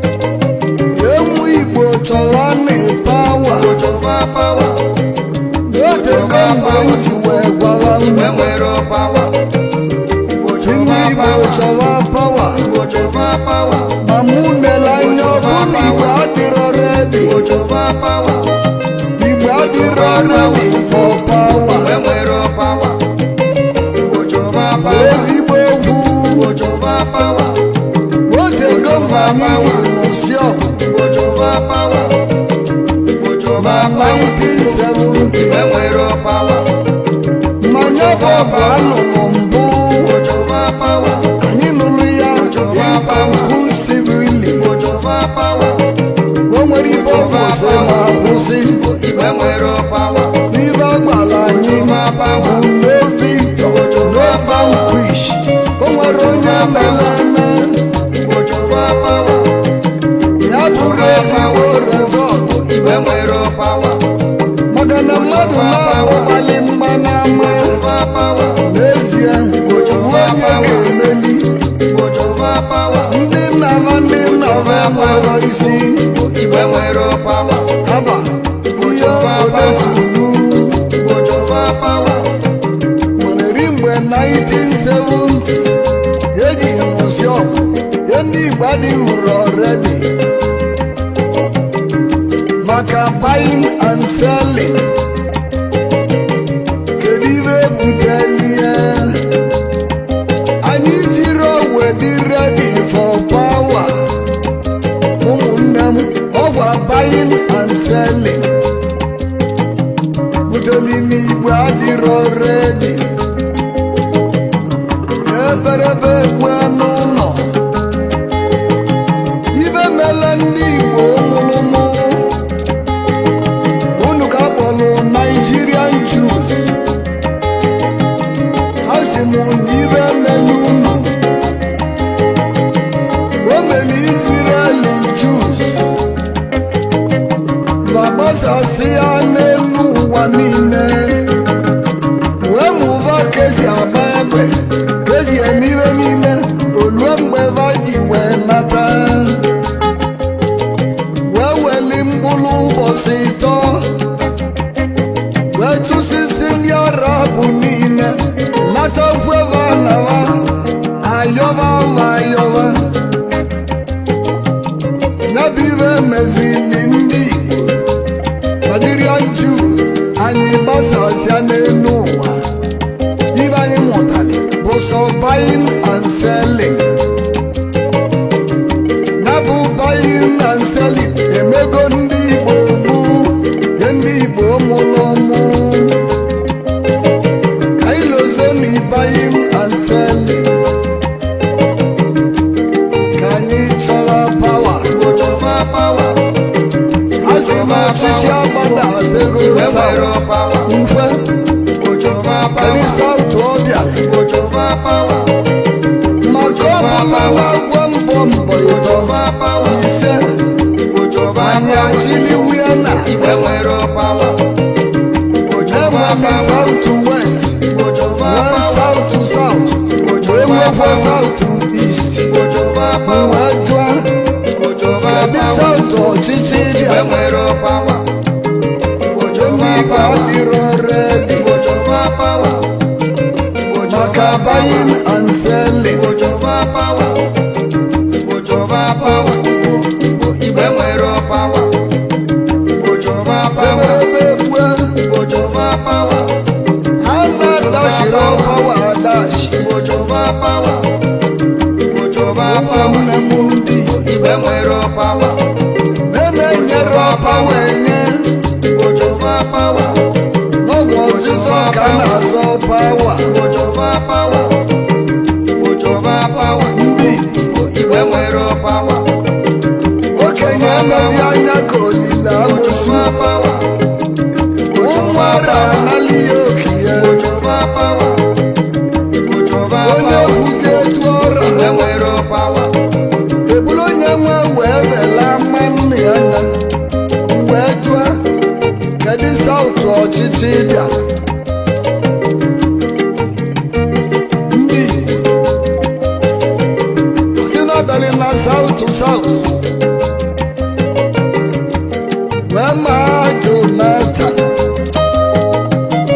Ụmụ Igbo chọrọ na power. Otego mgbe m ji wee gwara unu si ndị Igbo chọrọ power, ma mụ nele anya, ọ bụ na Igbo adịrọ ready, Igbo adịrọ ready for power. Ezigbo egwu. Otego mgbe anyị ji nụsị ọgụ na 1970, mmanya bụ ọgụ anụrụ mbụ, anyị nụrụ ya inconclusively. O nwere ibe ọ kwụsị ma kwụsị. Ibe agwala anyị bụ no victor, no vanquish. O nwere onye mere eme ya bụrụ ezigbo result, maka na mmadụ na-akpọkpali mgba n'ama. N'ezie, ofu onye ga-emeli. Ndị nnaba, ndị nnaba enwero isi. Haba ihe odezulu nwere ri mgbe 1970 eji nwụsị ọgụ ihe, ndị Igbo adịghị ready maka buying and selling. Kedu ibe ebutelie anyị jiri owe dị ready for power? Ụmụnne m, ọgwa buying and selling buteli n'Igbo adịrọ ready. Eberebe ekwe n'ụlọ ibe mele ndị Igbo nwụrụmụ unu ka kpọrọ Nigerian Jews. A sị m na ibe mele unu, o mele Israeli Jews na-agbasasị ya n'elu ụwa niile, wee mụva ka esi agba egbe, ka esi eme ibe niile. Olue mgbe va ji wee nata, wee weli mkpụrụ ụbọchị 3, wee chụsisi ndị Arabụ niile, natakweva nawa ayọba va ayọba. Nyabụ ibe mezili ndị Igbo Nigerian Jew, anyị gbasasịa n'elu ụwa. Ibe anyị mụtara bụ sọ buying and selling. Ya bụ buying and selling emego ndị Igbo vu nye ndị Igbo mụrụ ụmụ ka ilozoni buying and selling, ka anyị chọrọ power. A sị na ọchịchị agbada adịgo south nkwe. Kedu south ọbịa? Maka ọ bụla na-agwa mbọ mbọ ịtọ ise, anyị achịliwie na enwere south west, nwee south south, wee nwekwa south east. Wee jụọ, kedu south ọchịchị bịa? Ndị Igbo adịrọ ready maka buying and selling. Chọba power, Igbo enwere power. Igbo chọba power. Eberebe egbue. Igbo chọba power. Ha na-adashiri power adashi. Igbo chọba power. Igbo chọba power. Ụmụnne m ndị Igbo enwere power. na-enyere power enye. Igbo chọba power. N'ọgwụ ọzụzọ ka a na-azọ power. Igbo chọba power. Igbo chọba power. Ndị Igbo enwere power. okenye emezi anya ka olile amụsụ. Chọba power. Ụmụara anali ya okie. mụtara ndị Igbo si n'abalị na South South wee maa Jonathan,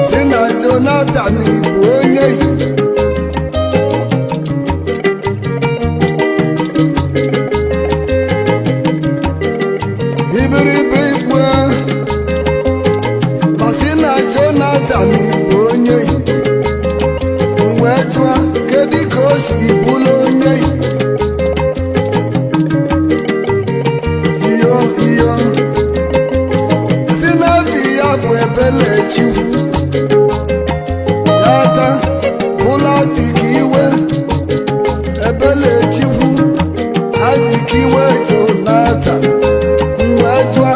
si na Jonathan bụ onye Igbo. Iberibe igwe ma sị na Jonathan bụ onye Igbo. M wee jụọ, kedu ka o si bụrụ onye Igbo? Iyo iyo, si na obi ya bụ ebele Chukwu yata bụla Azikiwe, ebele Chukwu Azikiwe Jonathan. Mgbe jụọ,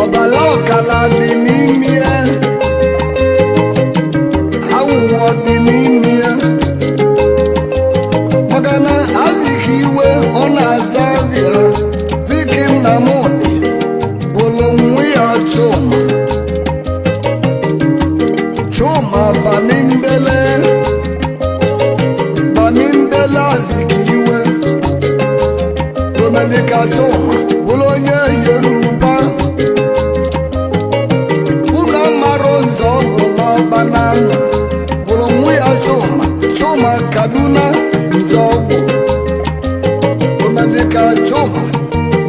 ọbara ọkala dị n'ime ya, awụwọ dị n'ime ya, maka na Azikiwe ọ na-aza bịa Ziki Nnamdi bụrụ nwa ya Chuma, Chuma Bamindele, Bamindele Azikiwe Omelika Chuma bụrụ onye Yoruba. Unu amarụ nzọ bụ n'ọba n'anụ bụrụ nwa ya Chuma, Chuma Kaduna Nzọgwụ Omelika Chuma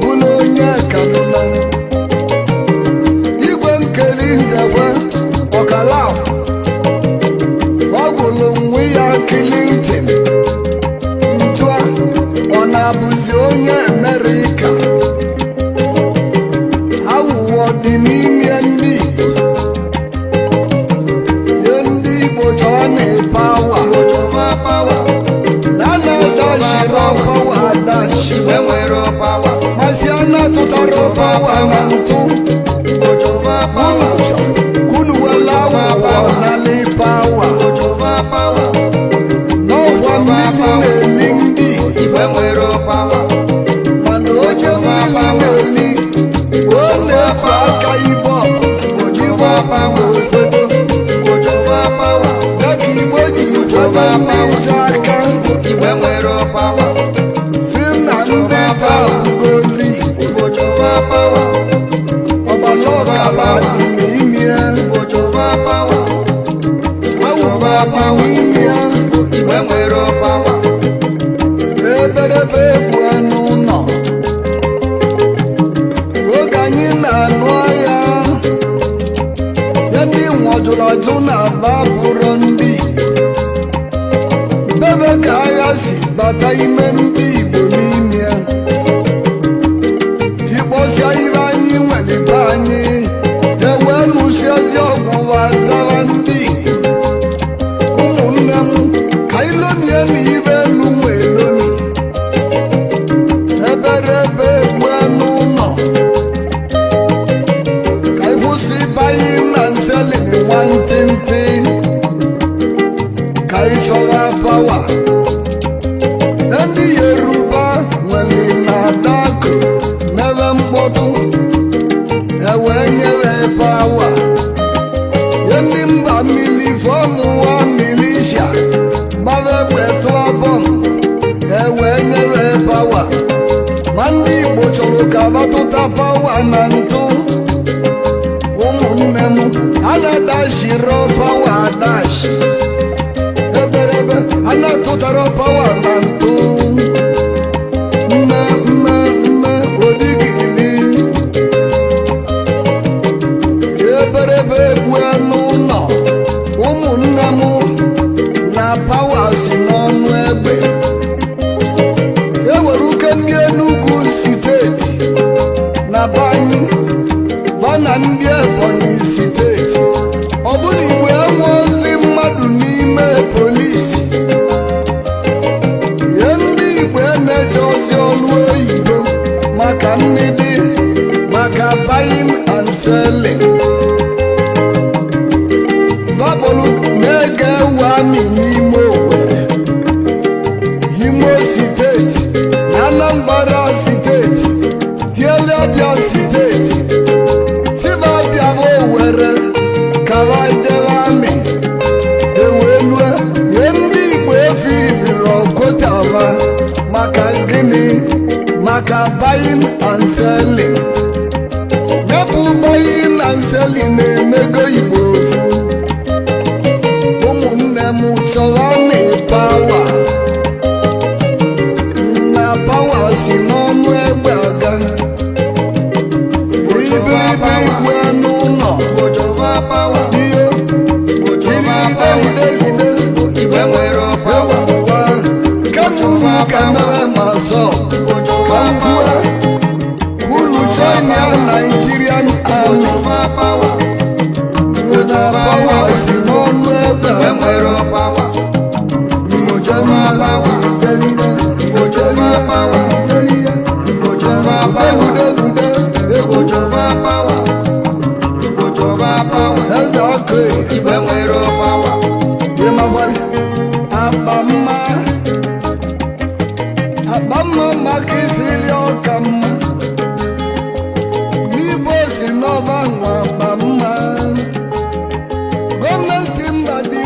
bụrụ onye Kaduna. Igwe Nkeli Nzekwe ọkala ọ gwụrụ nwa ya Clinton njụa, ọ na-abụzi onye Amerịka. Awụwọ dị n'ime ndị Igbo. Ihe ndị Igbo chọọ na power. Igbo chọba power. Na na-adashiro power adashi. Igbo enwero power. Masị a na-atụtara power na ntụ. Igbo chọba power. Unu chọrọ kunu wela awụwọ nali power. Igbo chọba power. N'ọkwa mmiri na-eli ndị Igbo. Igbo enwero power. Mana onye mmiri na-eli, ọ na-efe aka ibe ọbụ ibe ọbụ okwedo. Igbo chọba power. Dịka Igbo ji kwado ndị ije aka Igbo enwero power. si na ndị ije abụgoli. Igbo chọba power. Ọbara ọkala dị n'ime ya. Igbo chọba power. Awụwa dị n'ime ya. Igbo enwero power. Eberebe egwu n'ụlọ oge anyị na-anụ ya, ya ndị nwọjụrụ ajụ na aba bụrụ ndị Igbo bebe ka agha si bata ime ndị Igbo n'ime ya, jikpọsịa ibe anyị nwere be anyị, ewee nụsi ozi ọgwụwa zara ndị Igbo. Ụmụnne m, ka ilomie na ibe enu nwe elomi eberebe egbu n'ụlọ, ka ịkwụsị banye na nselin nwantịntị, ka ị chọwa power. Ndị Yoruba nwere na dako mebe mkpọtụ, ewee nyere power ya. Ndị mba mmiri fọmụwa militia gbaba egbe tụọ bọmbụ, ewee nyere power. Ma ndị Igbo chọrọ ka batụta power na ntụ. Ụmụnne m, a na-adashiro power adashi. Eberebe a na-atụtara power na ntụ. Mme mme mme odigili eberebe egbu n'ụlọ. Ụmụnne m, na power si n'ọnụ egbe ewere uke. Ndị Enugu steeti na banyị bana, ndị Ebonyi steeti, ọ bụla Igbo enwe ozi mmadụ n'ime polisi. Maka buying and selling, ya bụ buying and selling na-emego Igbo ofu. Ụmụnne m, chọrọ na power, na power si n'ọnụ egbe aga ibiribe igwe n'ụlọ. Igbo chọba power. Ihe Igbo chọba power. ilidelide. Igbo nwere power. Kama unu ga-emere ma sọ Igbo ka chọba m kwue power. unu join ya Nigerian Army. Chọba power. Na power si n'ọnụ egbe Igbo nwere power. Igbo jelile, Igbo jelile, Igbo jelile, Igbo jelile, Igbo egwu. Chọba power. Igbo chọba power. Eze ọkụ. Igbo nwere power. Ịmakwala akpa mma, akpa mma maka isili ọka mma n'Igbo si n'ọba nwa akpa mma. Gọọmenti mba dị